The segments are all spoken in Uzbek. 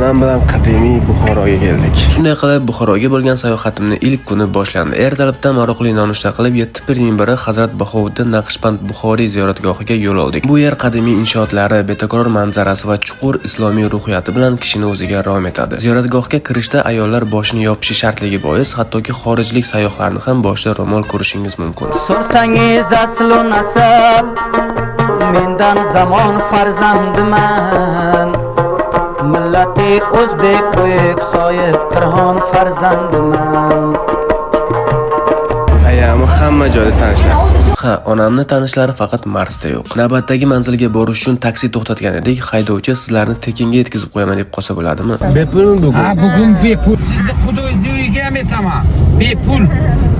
Onam bilan qadimiy Buxoroga keldik. Shunday qilib, Buxoroga bo'lgan sayohatimni ilk kuni boshlandi. Ertalabdan maroqli nonushta qilib, yetti pirning biri Hazrat Bahovuddin Naqshband Buxoriy ziyoratgohiga yo'l oldik. Bu yer qadimiy inshootlari, betakror manzarasi va chuqur islomiy ruhiyati bilan kishini o'ziga rom etadi. Ziyoratgohga kirishda ayollar boshini yopishi shartligi bois, hattoki xorijlik sayyohlarni ham boshida ro'mol ko'rishingiz mumkin. So'rsangiz aslu nasab mendan, zamon farzandiman. Millati o'zbek, buyuk soyib qirg'on farzandiman. Ayami hamma joyda tanishlar. Ha, onamni tanishlari faqat Marsda yo'q. Navbatdagi manzilga borish uchun taksi to'xtatgan edik. Haydovchi sizlarni tekinga yetkazib qo'yaman deb qolsa bo'ladimi? Bepulmi bugun? Ha, bugun bepul. Sizni xudoyizni uyiga ham etaman. Bepul.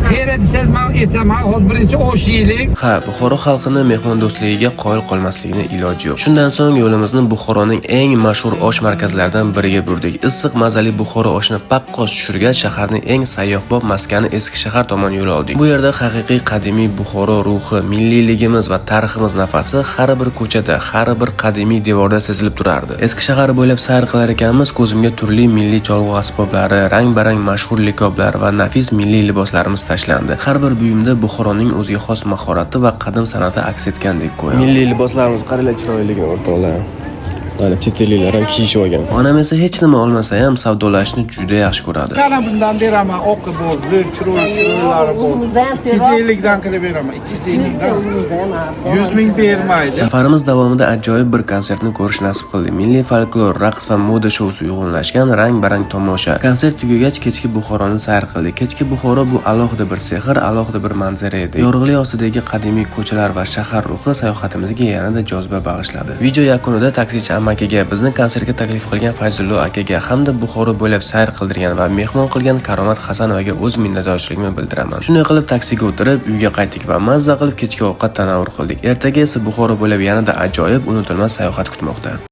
Qayerga desangiz, man etaman. Hozir birinchi osh yeylik. Ha, Buxoro xalqini mehmondo'stligiga qoyil qolmaslikni iloji yo'q. Shundan so'ng yo'limizni Buxoroning eng mashhur osh markazlaridan biriga burdik. Issiq mazali Buxoro oshini paqqos tushirgach, shaharning eng sayyohbop maskani Eski shahar tomon yo'l oldik. Bu yerda haqiqiy qadimiy Buxoro ruhi, milliyligimiz va tariximiz nafasi har bir ko'chada, har bir qadimiy devorda sezilib turardi. Eski shahar bo'ylab sayr qilar ekanmiz, ko'zimga turli milliy cholg'u asboblari, rang-barang mashhur likoplar va nafis milliy liboslarimiz tashlandi. Har bir buyumda Buxoroning o'ziga xos mahorati va qadim san'ati aks etgandek go'yo. Milliy liboslarimiz, qaranglar chiroyliligini, o'rtoqlar. Mana, chet elliklar ham kiyishib olgan. Onam esa hech nima olmasa ham savdolashni juda yaxshi ko'radi. Qana, bundan beraman. Oqi bo'zli, chiroyli chiroylari bor. O'zimizda ham 250 dan qilib beraman. 250 dan. 100 000 bermaydi. Safarimiz davomida ajoyib bir konsertni ko'rish nasib qildi. Milliy folklor, raqs va moda shousi uyg'unlashgan rang-barang tomosha. Konsert tugagach, kechki Buxoroni sayr qildik. Kechki Buxoro bu alohida bir sehr, alohida bir manzara edi. Yorug'lik ostidagi qadimiy ko'chalar va shahar ruhi sayohatimizga yanada joziba bag'ishladi. Video yakunida taksichi amakiga, bizni konsertga taklif qilgan Fayzullo akaga hamda Buxoro bo'ylab sayr qildirgan va mehmon qilgan Karomat Hasanovaga o'z minnatdorchiligimni bildiraman. Shunday qilib, taksiga o'tirib uyga qaytdik va mazza qilib kechki ovqat tanovul qildik. Ertaga esa Buxoro bo'ylab yanada ajoyib, unutilmas sayohat kutmoqda.